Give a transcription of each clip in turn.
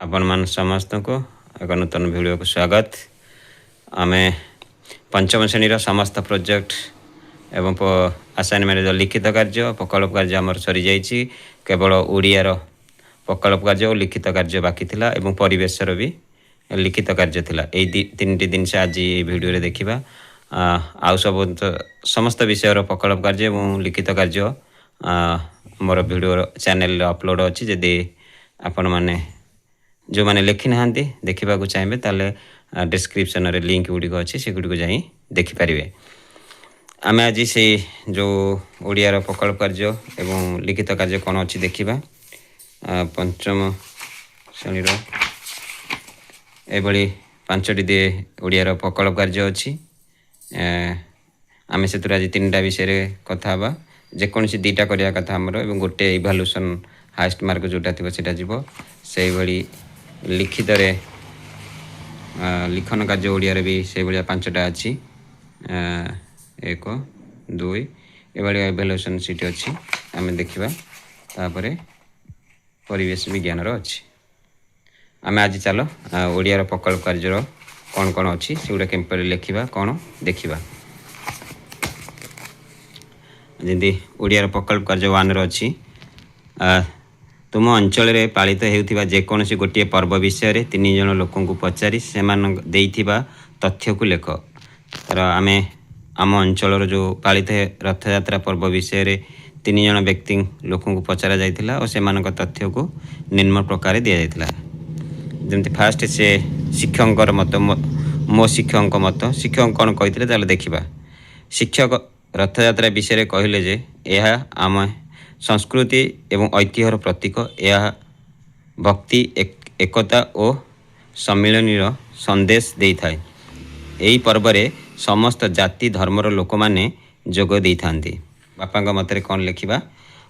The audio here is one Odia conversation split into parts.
ଆପଣମାନ ସମସ୍ତଙ୍କୁ ଏକ ନୂତନ ଭିଡ଼ିଓକୁ ସ୍ୱାଗତ। ଆମେ ପଞ୍ଚମ ଶ୍ରେଣୀର ସମସ୍ତ ପ୍ରୋଜେକ୍ଟ ଏବଂ ଆସାଇନମେଣ୍ଟ, ଲିଖିତ କାର୍ଯ୍ୟ, ପ୍ରକଳ୍ପ କାର୍ଯ୍ୟ ଆମର ସରିଯାଇଛି। କେବଳ ଓଡ଼ିଆର ପ୍ରକଳ୍ପ କାର୍ଯ୍ୟ ଓ ଲିଖିତ କାର୍ଯ୍ୟ ବାକି ଥିଲା ଏବଂ ପରିବେଶର ବି ଲିଖିତ କାର୍ଯ୍ୟ ଥିଲା। ଏଇ ତିନିଟି ଜିନିଷ ଆଜି ଏଇ ଭିଡ଼ିଓରେ ଦେଖିବା। ଆଉ ସବୁ ସମସ୍ତ ବିଷୟର ପ୍ରକଳ୍ପ କାର୍ଯ୍ୟ ଏବଂ ଲିଖିତ କାର୍ଯ୍ୟ ମୋର ଭିଡ଼ିଓ ଚ୍ୟାନେଲରେ ଅପଲୋଡ଼ ଅଛି। ଯଦି ଆପଣମାନେ ଯେଉଁମାନେ ଲେଖିନାହାନ୍ତି ଦେଖିବାକୁ ଚାହିଁବେ, ତାହେଲେ ଡିସ୍କ୍ରିପ୍ସନରେ ଲିଙ୍କ ଗୁଡ଼ିକ ଅଛି, ସେଗୁଡ଼ିକୁ ଯାଇ ଦେଖିପାରିବେ। ଆମେ ଆଜି ସେଇ ଯେଉଁ ଓଡ଼ିଆର ପ୍ରକଳ୍ପ କାର୍ଯ୍ୟ ଏବଂ ଲିଖିତ କାର୍ଯ୍ୟ କ'ଣ ଅଛି ଦେଖିବା। ପଞ୍ଚମ ଶ୍ରେଣୀର ଏଭଳି 5ଟି ଦିଏ ଓଡ଼ିଆର ପ୍ରକଳ୍ପ କାର୍ଯ୍ୟ ଅଛି। ଆମେ ସେଥିରୁ ଆଜି 3ଟା ବିଷୟରେ କଥା ହେବା। ଯେକୌଣସି 2ଟା କରିବା କଥା ଆମର ଏବଂ ଗୋଟେ ଇଭାଲୁସନ୍ ହାଏଷ୍ଟ ମାର୍କ ଯେଉଁଟା ଥିବ ସେଇଟା ଯିବ। ସେଇଭଳି ଲିଖିତରେ ଲିଖନ କାର୍ଯ୍ୟ ଓଡ଼ିଆରେ ବି ସେଇଭଳିଆ 5ଟା ଅଛି। 1, 2, ଏଭଳିଆ ଇଭାଲୁଏସନ୍ ସିଟ୍ ଅଛି, ଆମେ ଦେଖିବା। ତାପରେ ପରିବେଶ ବିଜ୍ଞାନର ଅଛି। ଆମେ ଆଜି ଚାଲ ଓଡ଼ିଆର ପ୍ରକଳ୍ପ କାର୍ଯ୍ୟର କ'ଣ କ'ଣ ଅଛି, ସେଗୁଡ଼ା କିପରି ଲେଖିବା କ'ଣ ଦେଖିବା। ଯେମିତି ଓଡ଼ିଆର ପ୍ରକଳ୍ପ କାର୍ଯ୍ୟ 1ରେ ଅଛି, ତୁମ ଅଞ୍ଚଳରେ ପାଳିତ ହେଉଥିବା ଯେକୌଣସି ଗୋଟିଏ ପର୍ବ ବିଷୟରେ 3 ଜଣ ଲୋକଙ୍କୁ ପଚାରି ସେମାନଙ୍କ ଦେଇଥିବା ତଥ୍ୟକୁ ଲେଖ। ତାର ଆମେ ଆମ ଅଞ୍ଚଳର ଯେଉଁ ପାଳିତ ରଥଯାତ୍ରା ପର୍ବ ବିଷୟରେ 3 ଜଣ ବ୍ୟକ୍ତି ଲୋକଙ୍କୁ ପଚରା ଯାଇଥିଲା ଓ ସେମାନଙ୍କ ତଥ୍ୟକୁ ନିମ୍ନ ପ୍ରକାରେ ଦିଆଯାଇଥିଲା। ଯେମିତି ଫାଷ୍ଟ ସେ ଶିକ୍ଷକଙ୍କର ମତ, ମୋ ଶିକ୍ଷକଙ୍କ ମତ। ଶିକ୍ଷକ କ'ଣ କହିଥିଲେ ତାହେଲେ ଦେଖିବା। ଶିକ୍ଷକ ରଥଯାତ୍ରା ବିଷୟରେ କହିଲେ ଯେ ଏହା ଆମ ସଂସ୍କୃତି ଏବଂ ଐତିହ୍ୟର ପ୍ରତୀକ। ଏହା ଭକ୍ତି, ଏକତା ଓ ସମ୍ମିଳନୀର ସନ୍ଦେଶ ଦେଇଥାଏ। ଏହି ପର୍ବରେ ସମସ୍ତ ଜାତି ଧର୍ମର ଲୋକମାନେ ଯୋଗ ଦେଇଥାନ୍ତି। ବାପାଙ୍କ ମତରେ କ'ଣ ଲେଖିବା?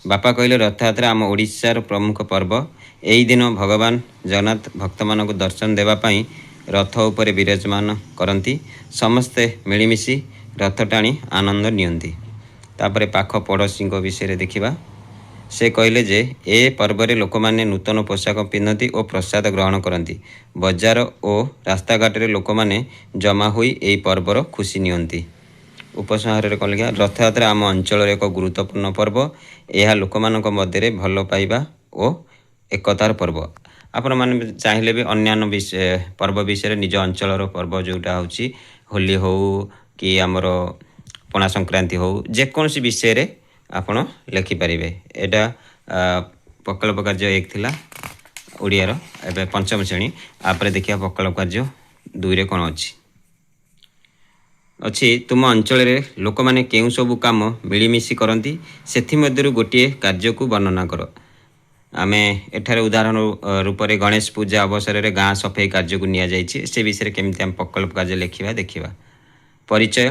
ବାପା କହିଲେ, ରଥଯାତ୍ରା ଆମ ଓଡ଼ିଶାର ପ୍ରମୁଖ ପର୍ବ। ଏହି ଦିନ ଭଗବାନ ଜଗନ୍ନାଥ ଭକ୍ତମାନଙ୍କୁ ଦର୍ଶନ ଦେବା ପାଇଁ ରଥ ଉପରେ ବିରାଜମାନ କରନ୍ତି। ସମସ୍ତେ ମିଳିମିଶି ରଥ ଟାଣି ଆନନ୍ଦ ନିଅନ୍ତି। ତାପରେ ପାଖ ପଡ଼ୋଶୀଙ୍କ ବିଷୟରେ ଦେଖିବା। ସେ କହିଲେ ଯେ ଏ ପର୍ବରେ ଲୋକମାନେ ନୂତନ ପୋଷାକ ପିନ୍ଧନ୍ତି ଓ ପ୍ରସାଦ ଗ୍ରହଣ କରନ୍ତି। ବଜାର ଓ ରାସ୍ତାଘାଟରେ ଲୋକମାନେ ଜମା ହୋଇ ଏହି ପର୍ବର ଖୁସି ନିଅନ୍ତି। ଉପସଂହାରରେ କ'ଣ ଲେଖିବା? ରଥଯାତ୍ରା ଆମ ଅଞ୍ଚଳରେ ଏକ ଗୁରୁତ୍ୱପୂର୍ଣ୍ଣ ପର୍ବ। ଏହା ଲୋକମାନଙ୍କ ମଧ୍ୟରେ ଭଲ ପାଇବା ଓ ଏକତାର ପର୍ବ। ଆପଣମାନେ ଚାହିଁଲେ ବି ଅନ୍ୟାନ୍ୟ ବିଷୟ ପର୍ବ ବିଷୟରେ, ନିଜ ଅଞ୍ଚଳର ପର୍ବ ଯେଉଁଟା ହେଉଛି, ହୋଲି ହେଉ କି ଆମର ପଣା ସଂକ୍ରାନ୍ତି ହେଉ, ଯେକୌଣସି ବିଷୟରେ ଆପଣ ଲେଖିପାରିବେ। ଏଇଟା ପ୍ରକଳ୍ପ କାର୍ଯ୍ୟ 1 ଥିଲା ଓଡ଼ିଆର, ଏବେ ପଞ୍ଚମ ଶ୍ରେଣୀ। ତାପରେ ଦେଖିବା ପ୍ରକଳ୍ପ କାର୍ଯ୍ୟ 2ରେ କ'ଣ ଅଛି। ଅଛି, ତୁମ ଅଞ୍ଚଳରେ ଲୋକମାନେ କେଉଁ ସବୁ କାମ ମିଳିମିଶି କରନ୍ତି, ସେଥିମଧ୍ୟରୁ ଗୋଟିଏ କାର୍ଯ୍ୟକୁ ବର୍ଣ୍ଣନା କର। ଆମେ ଏଠାରେ ଉଦାହରଣ ରୂପରେ ଗଣେଶ ପୂଜା ଅବସରରେ ଗାଁ ସଫେଇ କାର୍ଯ୍ୟକୁ ନିଆଯାଇଛି। ସେ ବିଷୟରେ କେମିତି ଆମେ ପ୍ରକଳ୍ପ କାର୍ଯ୍ୟ ଲେଖିବା ଦେଖିବା। ପରିଚୟ।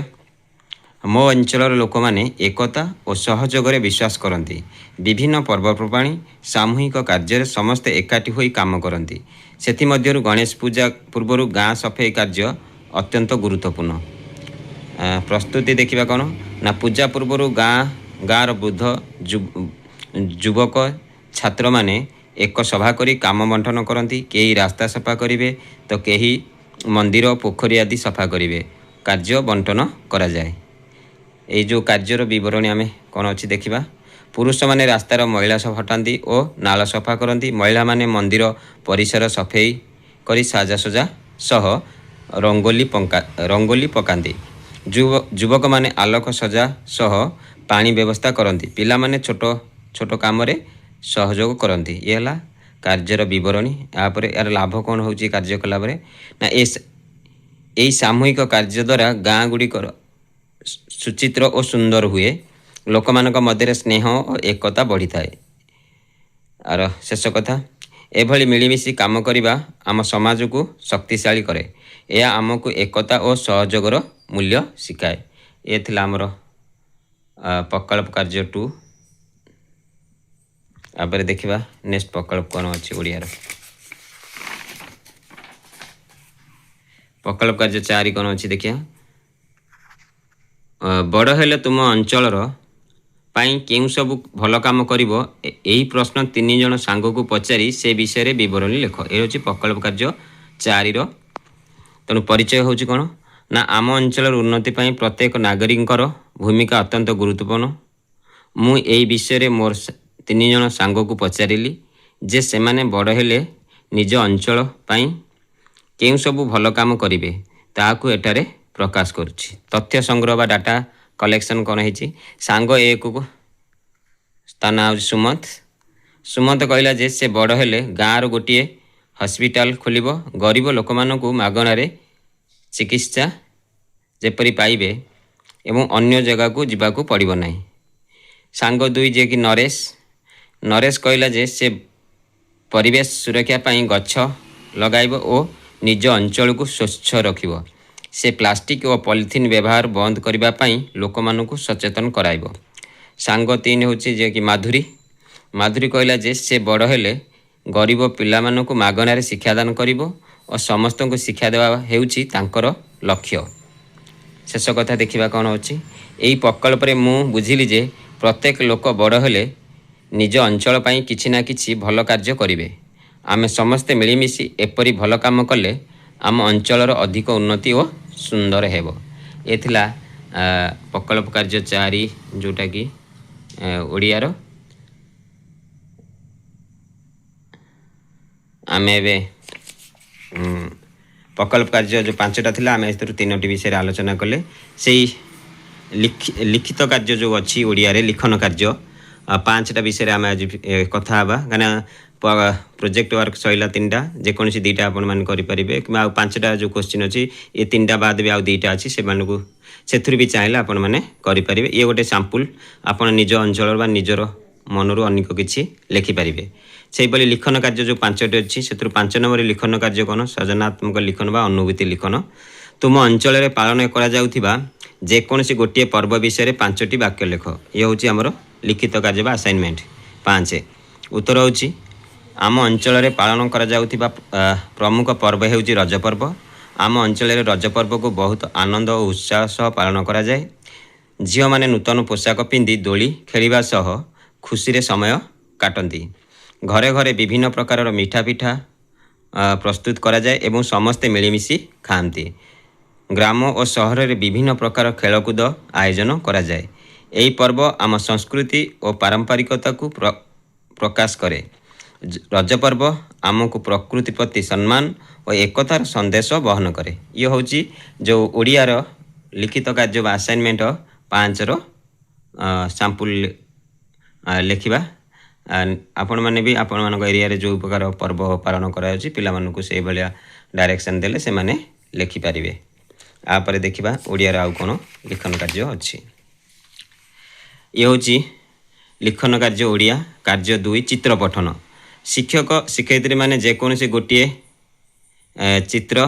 ମୋ ଅଞ୍ଚଳର ଲୋକମାନେ ଏକତା ଓ ସହଯୋଗରେ ବିଶ୍ୱାସ କରନ୍ତି। ବିଭିନ୍ନ ପର୍ବପର୍ବାଣି, ସାମୂହିକ କାର୍ଯ୍ୟରେ ସମସ୍ତେ ଏକାଠି ହୋଇ କାମ କରନ୍ତି। ସେଥିମଧ୍ୟରୁ ଗଣେଶ ପୂଜା ପୂର୍ବରୁ ଗାଁ ସଫେଇ କାର୍ଯ୍ୟ ଅତ୍ୟନ୍ତ ଗୁରୁତ୍ୱପୂର୍ଣ୍ଣ। ପ୍ରସ୍ତୁତି ଦେଖିବା କ'ଣ ନା, ପୂଜା ପୂର୍ବରୁ ଗାଁର ବୃଦ୍ଧ, ଯୁବକ, ଛାତ୍ରମାନେ ଏକ ସଭା କରି କାମ ବଣ୍ଟନ କରନ୍ତି। କେହି ରାସ୍ତା ସଫା କରିବେ ତ କେହି ମନ୍ଦିର, ପୋଖରୀ ଆଦି ସଫା କରିବେ। କାର୍ଯ୍ୟ ବଣ୍ଟନ କରାଯାଏ। ଏଇ ଯେଉଁ କାର୍ଯ୍ୟର ବିବରଣୀ ଆମେ କ'ଣ ଅଛି ଦେଖିବା। ପୁରୁଷମାନେ ରାସ୍ତାର ମଇଳା ସବୁ ହଟାନ୍ତି ଓ ନାଳ ସଫା କରନ୍ତି। ମହିଳାମାନେ ମନ୍ଦିର ପରିସର ସଫେଇ କରି ସାଜସଜା ସହ ରଙ୍ଗୋଲି ପକାନ୍ତି। ଯୁବକମାନେ ଆଲୋକ ସଜା ସହ ପାଣି ବ୍ୟବସ୍ଥା କରନ୍ତି। ପିଲାମାନେ ଛୋଟ ଛୋଟ କାମରେ ସହଯୋଗ କରନ୍ତି। ଇଏ ହେଲା କାର୍ଯ୍ୟର ବିବରଣୀ। ଏହାପରେ ଏହାର ଲାଭ କ'ଣ ହେଉଛି କାର୍ଯ୍ୟ କଲା ପରେ ନା, ଏହି ସାମୂହିକ କାର୍ଯ୍ୟ ଦ୍ୱାରା ଗାଁ ଗୁଡ଼ିକର ସୁଚିତ୍ର ଓ ସୁନ୍ଦର ହୁଏ। ଲୋକମାନଙ୍କ ମଧ୍ୟରେ ସ୍ନେହ ଓ ଏକତା ବଢ଼ିଥାଏ। ଆର ଶେଷ କଥା, ଏଭଳି ମିଳିମିଶି କାମ କରିବା ଆମ ସମାଜକୁ ଶକ୍ତିଶାଳୀ କରେ। ଏହା ଆମକୁ ଏକତା ଓ ସହଯୋଗର ମୂଲ୍ୟ ଶିଖାଏ। ଏ ଥିଲା ଆମର ପ୍ରକଳ୍ପ କାର୍ଯ୍ୟ 2। ତାପରେ ଦେଖିବା ନେକ୍ସଟ ପ୍ରକଳ୍ପ କ'ଣ ଅଛି ଓଡ଼ିଆର। ପ୍ରକଳ୍ପ କାର୍ଯ୍ୟ 4 କ'ଣ ଅଛି ଦେଖିବା। ବଡ଼ ହେଲେ ତୁମ ଅଞ୍ଚଳର ପାଇଁ କେଉଁ ସବୁ ଭଲ କାମ କରିବ, ଏହି ପ୍ରଶ୍ନ ତିନି ଜଣ ସାଙ୍ଗକୁ ପଚାରି ସେ ବିଷୟରେ ବିବରଣୀ ଲେଖ। ଏ ହେଉଛି ପ୍ରକଳ୍ପ କାର୍ଯ୍ୟ 4ର। ତେଣୁ ପରିଚୟ ହେଉଛି କ'ଣ ନା, ଆମ ଅଞ୍ଚଳର ଉନ୍ନତି ପାଇଁ ପ୍ରତ୍ୟେକ ନାଗରିକଙ୍କର ଭୂମିକା ଅତ୍ୟନ୍ତ ଗୁରୁତ୍ୱପୂର୍ଣ୍ଣ। ମୁଁ ଏହି ବିଷୟରେ ମୋର ତିନି ଜଣ ସାଙ୍ଗକୁ ପଚାରିଲି ଯେ ସେମାନେ ବଡ଼ ହେଲେ ନିଜ ଅଞ୍ଚଳ ପାଇଁ କେଉଁ ସବୁ ଭଲ କାମ କରିବେ, ତାହାକୁ ଏଠାରେ ପ୍ରକାଶ କରୁଛି। ତଥ୍ୟ ସଂଗ୍ରହ ବା ଡାଟା କଲେକ୍ସନ୍ କ'ଣ ହେଇଛି? ସାଙ୍ଗ 1କୁ, ତା ନାଁ ହେଉଛି ସୁମନ୍ତ। ସୁମନ୍ତ କହିଲା ଯେ ସେ ବଡ଼ ହେଲେ ଗାଁର ଗୋଟିଏ ହସ୍ପିଟାଲ ଖୋଲିବ, ଗରିବ ଲୋକମାନଙ୍କୁ ମାଗଣାରେ ଚିକିତ୍ସା ଯେପରି ପାଇବେ ଏବଂ ଅନ୍ୟ ଜାଗାକୁ ଯିବାକୁ ପଡ଼ିବ ନାହିଁ। ସାଙ୍ଗ 2, ଯିଏକି ନରେଶ। ନରେଶ କହିଲା ଯେ ସେ ପରିବେଶ ସୁରକ୍ଷା ପାଇଁ ଗଛ ଲଗାଇବ ଓ ନିଜ ଅଞ୍ଚଳକୁ ସ୍ୱଚ୍ଛ ରଖିବ। ସେ ପ୍ଲାଷ୍ଟିକ୍ ଓ ପଲିଥିନ୍ ବ୍ୟବହାର ବନ୍ଦ କରିବା ପାଇଁ ଲୋକମାନଙ୍କୁ ସଚେତନ କରାଇବ। ସାଙ୍ଗ 3 ହେଉଛି ଯିଏକି ମାଧୁରୀ। ମାଧୁରୀ କହିଲା ଯେ ସେ ବଡ଼ ହେଲେ ଗରିବ ପିଲାମାନଙ୍କୁ ମାଗଣାରେ ଶିକ୍ଷାଦାନ କରିବ ଓ ସମସ୍ତଙ୍କୁ ଶିକ୍ଷା ଦେବା ହେଉଛି ତାଙ୍କର ଲକ୍ଷ୍ୟ। ଶେଷ କଥା ଦେଖିବା କ'ଣ ଅଛି। ଏହି ପ୍ରକଳ୍ପରେ ମୁଁ ବୁଝିଲି ଯେ ପ୍ରତ୍ୟେକ ଲୋକ ବଡ଼ ହେଲେ ନିଜ ଅଞ୍ଚଳ ପାଇଁ କିଛି ନା କିଛି ଭଲ କାର୍ଯ୍ୟ କରିବେ। ଆମେ ସମସ୍ତେ ମିଳିମିଶି ଏପରି ଭଲ କାମ କଲେ ଆମ ଅଞ୍ଚଳର ଅଧିକ ଉନ୍ନତି ଓ ସୁନ୍ଦର ହେବ। ଏ ଥିଲା ପ୍ରକଳ୍ପ କାର୍ଯ୍ୟ 4, ଯେଉଁଟାକି ଓଡ଼ିଆର। ଆମେ ଏବେ ପ୍ରକଳ୍ପ କାର୍ଯ୍ୟ ଯେଉଁ 5ଟା ଥିଲା, ଆମେ ଏଥିରୁ 3ଟି ବିଷୟରେ ଆଲୋଚନା କଲେ। ସେଇ ଲିଖିତ କାର୍ଯ୍ୟ ଯେଉଁ ଅଛି, ଓଡ଼ିଆରେ ଲିଖନ କାର୍ଯ୍ୟ 5ଟା ବିଷୟରେ ଆମେ ଆଜି କଥା ହେବା, କାହିଁକିନା ପ୍ରୋଜେକ୍ଟ ୱାର୍କ ସରିଲା 3ଟା। ଯେକୌଣସି 2ଟା ଆପଣମାନେ କରିପାରିବେ କିମ୍ବା ଆଉ 5ଟା ଯେଉଁ କୋଶ୍ଚିନ୍ ଅଛି, ଏ 3ଟା ବାଦ ବି ଆଉ 2ଟା ଅଛି, ସେମାନଙ୍କୁ ସେଥିରୁ ବି ଚାହିଁଲେ ଆପଣମାନେ କରିପାରିବେ। ଇଏ ଗୋଟେ ସାମ୍ପୁଲ୍, ଆପଣ ନିଜ ଅଞ୍ଚଳର ବା ନିଜର ମନରୁ ଅନେକ କିଛି ଲେଖିପାରିବେ। ସେହିପରି ଲିଖନ କାର୍ଯ୍ୟ ଯେଉଁ 5ଟି ଅଛି, ସେଥିରୁ 5 ନମ୍ବର ଲିଖନ କାର୍ଯ୍ୟ କ'ଣ? ସର୍ଜନାତ୍ମକ ଲିଖନ ବା ଅନୁଭୂତି ଲିଖନ। ତୁମ ଅଞ୍ଚଳରେ ପାଳନ କରାଯାଉଥିବା ଯେକୌଣସି ଗୋଟିଏ ପର୍ବ ବିଷୟରେ 5ଟି ବାକ୍ୟ ଲେଖ। ଇଏ ହେଉଛି ଆମର ଲିଖିତ କାର୍ଯ୍ୟ ବା ଆସାଇନମେଣ୍ଟ 5। ଉତ୍ତର ହେଉଛି, ଆମ ଅଞ୍ଚଳରେ ପାଳନ କରାଯାଉଥିବା ପ୍ରମୁଖ ପର୍ବ ହେଉଛି ରଜ ପର୍ବ। ଆମ ଅଞ୍ଚଳରେ ରଜ ପର୍ବକୁ ବହୁତ ଆନନ୍ଦ ଓ ଉତ୍ସାହ ସହ ପାଳନ କରାଯାଏ। ଝିଅମାନେ ନୂତନ ପୋଷାକ ପିନ୍ଧି ଦୋଳି ଖେଳିବା ସହ ଖୁସିରେ ସମୟ କାଟନ୍ତି। ଘରେ ଘରେ ବିଭିନ୍ନ ପ୍ରକାରର ମିଠା ପିଠା ପ୍ରସ୍ତୁତ କରାଯାଏ ଏବଂ ସମସ୍ତେ ମିଳିମିଶି ଖାଆନ୍ତି। ଗ୍ରାମ ଓ ସହରରେ ବିଭିନ୍ନ ପ୍ରକାର ଖେଳକୁଦ ଆୟୋଜନ କରାଯାଏ। ଏହି ପର୍ବ ଆମ ସଂସ୍କୃତି ଓ ପାରମ୍ପରିକତାକୁ ପ୍ରକାଶ କରେ। ରଜ ପର୍ବ ଆମକୁ ପ୍ରକୃତି ପ୍ରତି ସମ୍ମାନ ଓ ଏକତାର ସନ୍ଦେଶ ବହନ କରେ। ଇଏ ହେଉଛି ଯେଉଁ ଓଡ଼ିଆର ଲିଖିତ କାର୍ଯ୍ୟ ବା ଆସାଇନମେଣ୍ଟ 5ର ସାମ୍ପୁଲ ଲେଖିବା। ଆପଣମାନେ ବି ଆପଣମାନଙ୍କ ଏରିଆରେ ଯେଉଁ ପ୍ରକାର ପର୍ବ ପାଳନ କରାଯାଉଛି, ପିଲାମାନଙ୍କୁ ସେଇଭଳିଆ ଡାଇରେକ୍ସନ୍ ଦେଲେ ସେମାନେ ଲେଖିପାରିବେ। ତାପରେ ଦେଖିବା ଓଡ଼ିଆର ଆଉ କ'ଣ ଲିଖନ କାର୍ଯ୍ୟ ଅଛି। ଇଏ ହେଉଛି ଲିଖନ କାର୍ଯ୍ୟ ଓଡ଼ିଆ କାର୍ଯ୍ୟ 2, ଚିତ୍ର ପଠନ। ଶିକ୍ଷକ ଶିକ୍ଷୟିତ୍ରୀମାନେ ଯେକୌଣସି ଗୋଟିଏ ଚିତ୍ର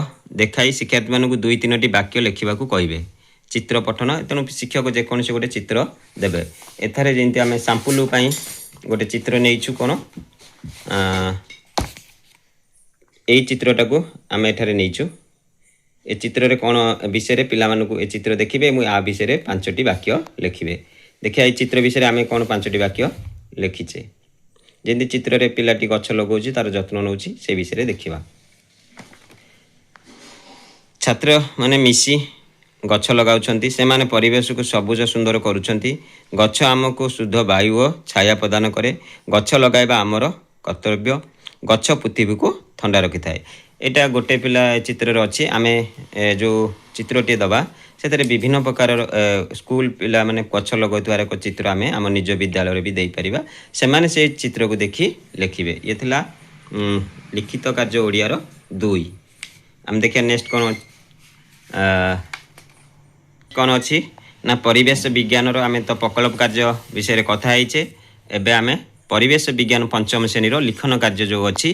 ଦେଖାଇ ଶିକ୍ଷାର୍ଥୀମାନଙ୍କୁ 2 3ଟି ବାକ୍ୟ ଲେଖିବାକୁ କହିବେ। ଚିତ୍ର ପଠନ, ତେଣୁ ଶିକ୍ଷକ ଯେକୌଣସି ଗୋଟେ ଚିତ୍ର ଦେବେ। ଏଠାରେ ଯେମିତି ଆମେ ସାମ୍ପୁଲ ପାଇଁ ଗୋଟେ ଚିତ୍ର ନେଇଛୁ, କ'ଣ ଏଇ ଚିତ୍ରଟାକୁ ଆମେ ଏଠାରେ ନେଇଛୁ। ଏ ଚିତ୍ରରେ କ'ଣ ବିଷୟରେ ପିଲାମାନଙ୍କୁ ଏ ଚିତ୍ର ଦେଖିବେ ମୁଁ ଆ ବିଷୟରେ 5ଟି ବାକ୍ୟ ଲେଖିବେ। ଦେଖିବା ଏଇ ଚିତ୍ର ବିଷୟରେ ଆମେ କ'ଣ 5ଟି ବାକ୍ୟ ଲେଖିଛେ। ଯେମିତି ଚିତ୍ରରେ ପିଲାଟି ଗଛ ଲଗାଉଛି, ତାର ଯତ୍ନ ନେଉଛି, ସେ ବିଷୟରେ ଦେଖିବା। ଛାତ୍ରମାନେ ମିଶି ଗଛ ଲଗାଉଛନ୍ତି। ସେମାନେ ପରିବେଶକୁ ସବୁଜ ସୁନ୍ଦର କରୁଛନ୍ତି। ଗଛ ଆମକୁ ଶୁଦ୍ଧ ବାୟୁ ଓ ଛାୟା ପ୍ରଦାନ କରେ। ଗଛ ଲଗାଇବା ଆମର କର୍ତ୍ତବ୍ୟ। ଗଛ ପୃଥିବୀକୁ ଥଣ୍ଡା ରଖିଥାଏ। ଏଇଟା ଗୋଟେ ପିଲା ଏ ଚିତ୍ରରେ ଅଛି। ଆମେ ଯେଉଁ ଚିତ୍ରଟିଏ ଦେବା, ସେଥିରେ ବିଭିନ୍ନ ପ୍ରକାରର ସ୍କୁଲ ପିଲାମାନେ ଗଛ ଲଗାଉଥିବାର ଏକ ଚିତ୍ର ଆମେ ଆମ ନିଜ ବିଦ୍ୟାଳୟରେ ବି ଦେଇପାରିବା। ସେମାନେ ସେ ଚିତ୍ରକୁ ଦେଖି ଲେଖିବେ। ଇଏ ଥିଲା ଲିଖିତ କାର୍ଯ୍ୟ ଓଡ଼ିଆର 2। ଆମେ ଦେଖିବା ନେକ୍ସଟ କ'ଣ ଅଛି ନା, ପରିବେଶ ବିଜ୍ଞାନର। ଆମେ ତ ପ୍ରକଳ୍ପ କାର୍ଯ୍ୟ ବିଷୟରେ କଥା ହେଇଛେ। ଏବେ ଆମେ ପରିବେଶ ବିଜ୍ଞାନ ପଞ୍ଚମ ଶ୍ରେଣୀର ଲିଖନ କାର୍ଯ୍ୟ ଯେଉଁ ଅଛି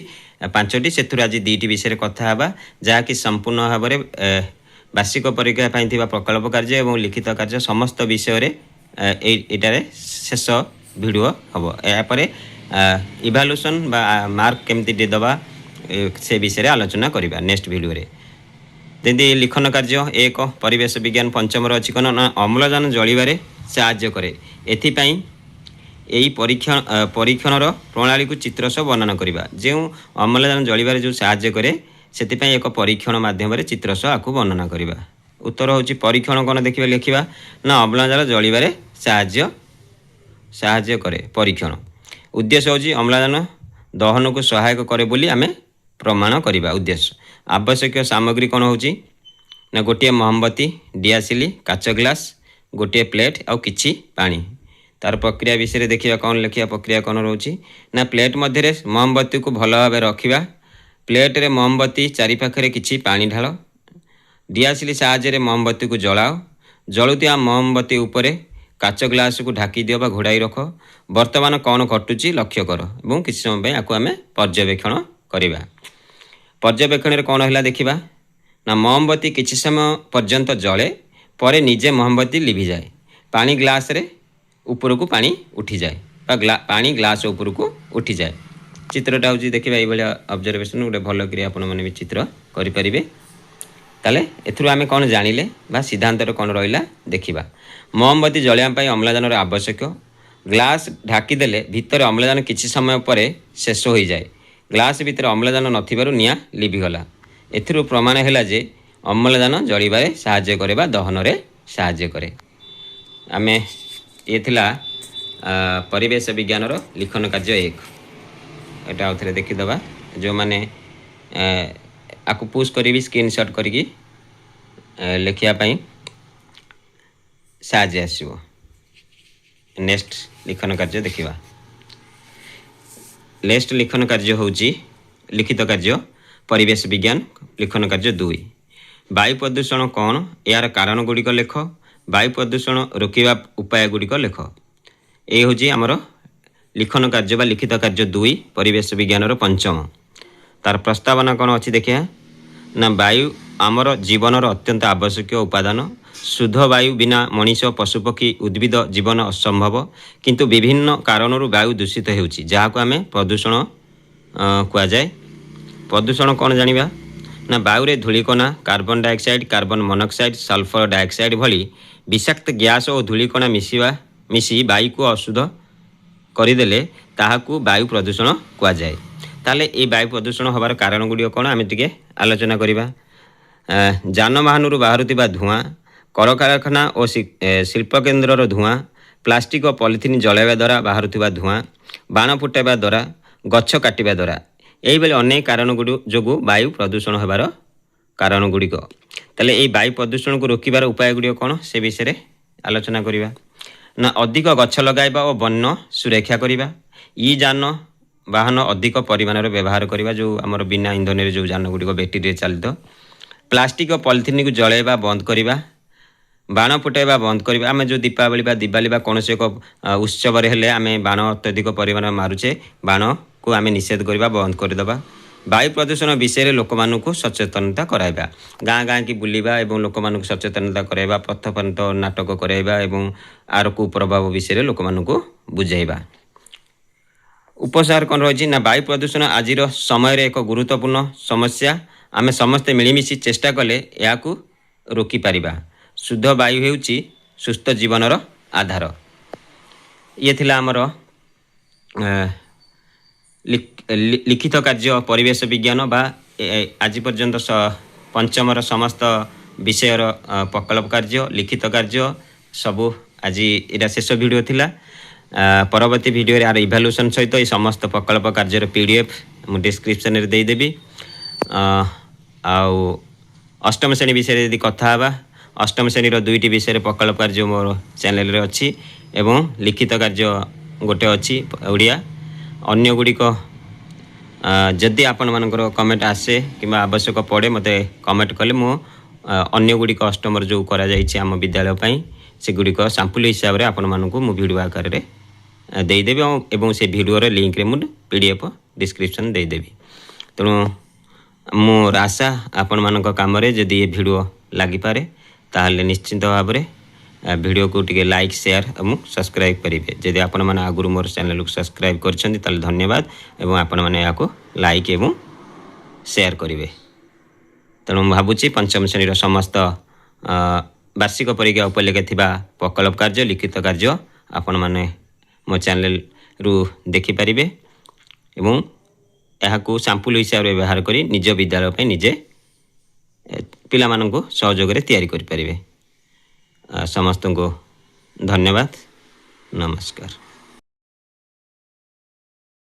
5ଟି, ସେଥିରୁ ଆଜି 2ଟି ବିଷୟରେ କଥା ହେବା, ଯାହାକି ସମ୍ପୂର୍ଣ୍ଣ ଭାବରେ ବାର୍ଷିକ ପରୀକ୍ଷା ପାଇଁ ଥିବା ପ୍ରକଳ୍ପ କାର୍ଯ୍ୟ ଏବଂ ଲିଖିତ କାର୍ଯ୍ୟ ସମସ୍ତ ବିଷୟରେ ଏଇଟାରେ ଶେଷ ଭିଡ଼ିଓ ହେବ। ଏହାପରେ ଇଭାଲୁସନ୍ ବା ମାର୍କ କେମିତି ଦେବା, ସେ ବିଷୟରେ ଆଲୋଚନା କରିବା ନେକ୍ସଟ ଭିଡ଼ିଓରେ। ଯେମିତି ଲିଖନ କାର୍ଯ୍ୟ 1, ପରିବେଶ ବିଜ୍ଞାନ ପଞ୍ଚମର ଅଛି କ'ଣ ନା, ଅମ୍ଳଜାନ ଜଳିବାରେ ସାହାଯ୍ୟ କରେ। ଏଥିପାଇଁ ଏହି ପରୀକ୍ଷଣର ପ୍ରଣାଳୀକୁ ଚିତ୍ର ସହ ବର୍ଣ୍ଣନା କରିବା। ଯେଉଁ ଅମ୍ଳଜାନ ଜଳିବାରେ ଯେଉଁ ସାହାଯ୍ୟ କରେ, ସେଥିପାଇଁ ଏକ ପରୀକ୍ଷଣ ମାଧ୍ୟମରେ ଚିତ୍ର ସହ ଆକୁ ବର୍ଣ୍ଣନା କରିବା। ଉତ୍ତର ହେଉଛି, ପରୀକ୍ଷଣ କ'ଣ ଦେଖିବା, ଲେଖିବା ନା ଅମ୍ଳଜାନ ଜଳିବାରେ ସାହାଯ୍ୟ କରେ ପରୀକ୍ଷଣ। ଉଦ୍ଦେଶ୍ୟ ହେଉଛି ଅମ୍ଳଜାନ ଦହନକୁ ସହାୟକ କରେ ବୋଲି ଆମେ ପ୍ରମାଣ କରିବା ଉଦ୍ଦେଶ୍ୟ। ଆବଶ୍ୟକୀୟ ସାମଗ୍ରୀ କ'ଣ ହେଉଛି ନା ଗୋଟିଏ ମହମବତୀ, ଡିଆସିଲି, କାଚ ଗ୍ଲାସ୍, ଗୋଟିଏ ପ୍ଲେଟ୍ ଆଉ କିଛି ପାଣି। ତାର ପ୍ରକ୍ରିୟା ବିଷୟରେ ଦେଖିବା କ'ଣ ଲେଖିବା। ପ୍ରକ୍ରିୟା କ'ଣ ରହୁଛି ନା ପ୍ଲେଟ୍ ମଧ୍ୟରେ ମହମବତୀକୁ ଭଲ ଭାବେ ରଖିବା। ପ୍ଲେଟ୍ରେ ମହମବତୀ ଚାରିପାଖରେ କିଛି ପାଣି ଢାଳ। ଡିଆସିଲି ସାହାଯ୍ୟରେ ମହମବତୀକୁ ଜଳାଅ। ଜଳୁଥିବା ମହମବତୀ ଉପରେ କାଚ ଗ୍ଲାସକୁ ଢାଙ୍କି ଦିଅ ବା ଘୋଡ଼ାଇ ରଖ। ବର୍ତ୍ତମାନ କ'ଣ ଘଟୁଛି ଲକ୍ଷ୍ୟ କର ଏବଂ କିଛି ସମୟ ପାଇଁ ଆକୁ ଆମେ ପର୍ଯ୍ୟବେକ୍ଷଣ କରିବା। ପର୍ଯ୍ୟବେକ୍ଷଣରେ କ'ଣ ହେଲା ଦେଖିବା ନା ମହମବତୀ କିଛି ସମୟ ପର୍ଯ୍ୟନ୍ତ ଜଳେ, ପରେ ନିଜେ ମହମବତୀ ଲିଭିଯାଏ। ପାଣି ଗ୍ଲାସରେ ଉପରକୁ ପାଣି ଉଠିଯାଏ ବା ପାଣି ଗ୍ଲାସ ଉପରକୁ ଉଠିଯାଏ। ଚିତ୍ରଟା ହେଉଛି ଦେଖିବା, ଏଇଭଳିଆ ଅବଜରଭେସନ୍ ଗୋଟେ ଭଲ କରି ଆପଣମାନେ ବି ଚିତ୍ର କରିପାରିବେ। ତାହେଲେ ଏଥିରୁ ଆମେ କ'ଣ ଜାଣିଲେ ବା ସିଦ୍ଧାନ୍ତରେ କ'ଣ ରହିଲା ଦେଖିବା। ମହମବତୀ ଜଳିବା ପାଇଁ ଅମ୍ଳଜାନର ଆବଶ୍ୟକ। ଗ୍ଲାସ୍ ଢାଙ୍କିଦେଲେ ଭିତରେ ଅମ୍ଳଜାନ କିଛି ସମୟ ପରେ ଶେଷ ହୋଇଯାଏ। ଗ୍ଲାସ୍ ଭିତରେ ଅମ୍ଳଜାନ ନଥିବାରୁ ନିଆଁ ଲିଭିଗଲା। ଏଥିରୁ ପ୍ରମାଣ ହେଲା ଯେ ଅମ୍ଳଜାନ ଜଳିବାରେ ସାହାଯ୍ୟ କରେ ବା ଦହନରେ ସାହାଯ୍ୟ କରେ। ଆମେ ଇଏ ଥିଲା ପରିବେଶ ବିଜ୍ଞାନର ଲିଖନ କାର୍ଯ୍ୟ 1। ଏଇଟା ଆଉ ଥରେ ଦେଖିଦେବା। ଯେଉଁମାନେ ଆକୁ ପଜ୍ କରିବି, ସ୍କ୍ରିନସଟ୍ କରିକି ଲେଖିବା ପାଇଁ ସାହାଯ୍ୟ ଆସିବ। ନେକ୍ସଟ ଲିଖନ କାର୍ଯ୍ୟ ଦେଖିବା। ନେକ୍ସଟ ଲିଖନ କାର୍ଯ୍ୟ ହେଉଛି ଲିଖିତ କାର୍ଯ୍ୟ ପରିବେଶ ବିଜ୍ଞାନ ଲିଖନ କାର୍ଯ୍ୟ 2। ବାୟୁ ପ୍ରଦୂଷଣ କ'ଣ? ଏହାର କାରଣ ଗୁଡ଼ିକ ଲେଖ। ବାୟୁ ପ୍ରଦୂଷଣ ରୋକିବା ଉପାୟ ଗୁଡ଼ିକ ଲେଖ। ଏ ହେଉଛି ଆମର ଲିଖନ କାର୍ଯ୍ୟ ବା ଲିଖିତ କାର୍ଯ୍ୟ 2, ପରିବେଶ ବିଜ୍ଞାନର ପଞ୍ଚମ। ତାର ପ୍ରସ୍ତାବନା କ'ଣ ଅଛି ଦେଖିବା ନା ବାୟୁ ଆମର ଜୀବନର ଅତ୍ୟନ୍ତ ଆବଶ୍ୟକୀୟ ଉପାଦାନ। ଶୁଦ୍ଧ ବାୟୁ ବିନା ମଣିଷ, ପଶୁପକ୍ଷୀ, ଉଦ୍ଭିଦ ଜୀବନ ଅସମ୍ଭବ। କିନ୍ତୁ ବିଭିନ୍ନ କାରଣରୁ ବାୟୁ ଦୂଷିତ ହେଉଛି, ଯାହାକୁ ଆମେ ପ୍ରଦୂଷଣ କୁହାଯାଏ। ପ୍ରଦୂଷଣ କ'ଣ ଜାଣିବା ନା ବାୟୁରେ ଧୂଳିକଣା, carbon dioxide, carbon monoxide, sulphur dioxide ଭଳି ବିଷାକ୍ତ ଗ୍ୟାସ୍ ଓ ଧୂଳିକଣା ମିଶି ବାୟୁକୁ ଅଶୁଦ୍ଧ କରିଦେଲେ ତାହାକୁ ବାୟୁ ପ୍ରଦୂଷଣ କୁହାଯାଏ। ତାହେଲେ ଏଇ ବାୟୁ ପ୍ରଦୂଷଣ ହେବାର କାରଣ ଗୁଡ଼ିକ କ'ଣ, ଆମେ ଟିକେ ଆଲୋଚନା କରିବା। ଯାନବାହନରୁ ବାହାରୁଥିବା ଧୂଆଁ, କଳକାରଖାନା ଓ ଶିଳ୍ପକେନ୍ଦ୍ରର ଧୂଆଁ, ପ୍ଲାଷ୍ଟିକ୍ ଓ ପଲିଥିନ୍ ଜଳାଇବା ଦ୍ୱାରା ବାହାରୁଥିବା ଧୂଆଁ, ବାଣ ଫୁଟାଇବା ଦ୍ୱାରା, ଗଛ କାଟିବା ଦ୍ୱାରା, ଏଇଭଳି ଅନେକ କାରଣ ଗୁଡ଼ିକ ଯୋଗୁଁ ବାୟୁ ପ୍ରଦୂଷଣ ହେବାର କାରଣ ଗୁଡ଼ିକ। ତାହେଲେ ଏଇ ବାୟୁ ପ୍ରଦୂଷଣକୁ ରୋକିବାର ଉପାୟ ଗୁଡ଼ିକ କ'ଣ, ସେ ବିଷୟରେ ଆଲୋଚନା କରିବା ନା ଅଧିକ ଗଛ ଲଗାଇବା ଓ ବନ୍ୟ ସୁରକ୍ଷା କରିବା, ଇ ଯାନ ବାହନ ଅଧିକ ପରିମାଣରେ ବ୍ୟବହାର କରିବା, ଯେଉଁ ଆମର ବିନା ଇନ୍ଧନରେ ଯେଉଁ ଯାନ ଗୁଡ଼ିକ ବ୍ୟାଟେରୀରେ ଚାଲିତ, ପ୍ଲାଷ୍ଟିକ୍ ଓ ପଲିଥିନ୍କୁ ଜଳାଇବା ବନ୍ଦ କରିବା, ବାଣ ଫୁଟାଇବା ବନ୍ଦ କରିବା। ଆମେ ଯେଉଁ ଦୀପାବଳି ବା ଦିୱାଲି ବା କୌଣସି ଏକ ଉତ୍ସବରେ ହେଲେ ଆମେ ବାଣ ଅତ୍ୟଧିକ ପରିମାଣରେ ମାରୁଛେ, ବାଣକୁ ଆମେ ନିଷେଧ କରିବା, ବନ୍ଦ କରିଦେବା। ବାୟୁ ପ୍ରଦୂଷଣ ବିଷୟରେ ଲୋକମାନଙ୍କୁ ସଚେତନତା କରାଇବା, ଗାଁ ଗାଁକି ବୁଲିବା ଏବଂ ଲୋକମାନଙ୍କୁ ସଚେତନତା କରାଇବା, ପଥପ୍ରାନ୍ତ ନାଟକ କରାଇବା ଏବଂ ଆର କୁପ୍ରଭାବ ବିଷୟରେ ଲୋକମାନଙ୍କୁ ବୁଝାଇବା। ଉପସଂହାର କ'ଣ ରହିଛି ନା ବାୟୁ ପ୍ରଦୂଷଣ ଆଜିର ସମୟରେ ଏକ ଗୁରୁତ୍ୱପୂର୍ଣ୍ଣ ସମସ୍ୟା। ଆମେ ସମସ୍ତେ ମିଳିମିଶି ଚେଷ୍ଟା କଲେ ଏହାକୁ ରୋକିପାରିବା। ଶୁଦ୍ଧ ବାୟୁ ହେଉଛି ସୁସ୍ଥ ଜୀବନର ଆଧାର। ଇଏ ଥିଲା ଆମର ଲିଖିତ କାର୍ଯ୍ୟ ପରିବେଶ ବିଜ୍ଞାନ ବା ଆଜି ପର୍ଯ୍ୟନ୍ତ ପଞ୍ଚମର ସମସ୍ତ ବିଷୟର ପ୍ରକଳ୍ପ କାର୍ଯ୍ୟ, ଲିଖିତ କାର୍ଯ୍ୟ ସବୁ ଆଜି ଏଇଟା ଶେଷ ଭିଡ଼ିଓ ଥିଲା। ପରବର୍ତ୍ତୀ ଭିଡ଼ିଓରେ ଆର ଇଭାଲୁଏସନ୍ ସହିତ ଏଇ ସମସ୍ତ ପ୍ରକଳ୍ପ କାର୍ଯ୍ୟର ପିଡିଏଫ୍ ମୁଁ ଡିସ୍କ୍ରିପ୍ସନରେ ଦେଇଦେବି। ଆଉ ଅଷ୍ଟମ ଶ୍ରେଣୀ ବିଷୟରେ ଯଦି କଥା ହେବା, ଅଷ୍ଟମ ଶ୍ରେଣୀର ଦୁଇଟି ବିଷୟରେ ପ୍ରକଳ୍ପ କାର୍ଯ୍ୟ ମୋର ଚ୍ୟାନେଲରେ ଅଛି ଏବଂ ଲିଖିତ କାର୍ଯ୍ୟ ଗୋଟେ ଅଛି ଓଡ଼ିଆ। ଅନ୍ୟ ଗୁଡ଼ିକ ଯଦି ଆପଣମାନଙ୍କର କମେଣ୍ଟ ଆସେ କିମ୍ବା ଆବଶ୍ୟକ ପଡ଼େ, ମୋତେ କମେଣ୍ଟ କଲେ ମୁଁ ଅନ୍ୟ ଗୁଡ଼ିକ ଅଷ୍ଟମର ଯେଉଁ କରାଯାଇଛି ଆମ ବିଦ୍ୟାଳୟ ପାଇଁ, ସେଗୁଡ଼ିକ ସାମ୍ପୁଲ ହିସାବରେ ଆପଣମାନଙ୍କୁ ମୁଁ ଭିଡ଼ିଓ ଆକାରରେ ଦେଇଦେବି ଏବଂ ସେ ଭିଡ଼ିଓର ଲିଙ୍କରେ ମୁଁ ପିଡିଏଫ୍ ଡିସ୍କ୍ରିପ୍ସନ୍ ଦେଇଦେବି। ତେଣୁ ମୋର ଆଶା, ଆପଣମାନଙ୍କ କାମରେ ଯଦି ଏ ଭିଡ଼ିଓ ଲାଗିପାରେ, ତାହେଲେ ନିଶ୍ଚିନ୍ତ ଭାବରେ ଭିଡ଼ିଓକୁ ଟିକେ ଲାଇକ୍, ସେୟାର ଏବଂ ସବସ୍କ୍ରାଇବ୍ କରିବେ। ଯଦି ଆପଣମାନେ ଆଗରୁ ମୋର ଚ୍ୟାନେଲକୁ ସବସ୍କ୍ରାଇବ୍ କରିଛନ୍ତି, ତାହେଲେ ଧନ୍ୟବାଦ ଏବଂ ଆପଣମାନେ ଏହାକୁ ଲାଇକ୍ ଏବଂ ସେୟାର କରିବେ। ତେଣୁ ମୁଁ ଭାବୁଛି ପଞ୍ଚମ ଶ୍ରେଣୀର ସମସ୍ତ ବାର୍ଷିକ ପରୀକ୍ଷା ଉପଲକ୍ଷେ ଥିବା ପ୍ରକଳ୍ପ କାର୍ଯ୍ୟ, ଲିଖିତ କାର୍ଯ୍ୟ ଆପଣମାନେ ମୋ ଚ୍ୟାନେଲ୍ରୁ ଦେଖିପାରିବେ ଏବଂ ଏହାକୁ ସାମ୍ପୁଲ୍ ହିସାବରେ ବ୍ୟବହାର କରି ନିଜ ବିଦ୍ୟାଳୟ ପାଇଁ ନିଜେ ପିଲାମାନଙ୍କୁ ସହଯୋଗରେ ତିଆରି କରିପାରିବେ। ସମସ୍ତଙ୍କୁ ଧନ୍ୟବାଦ, ନମସ୍କାର।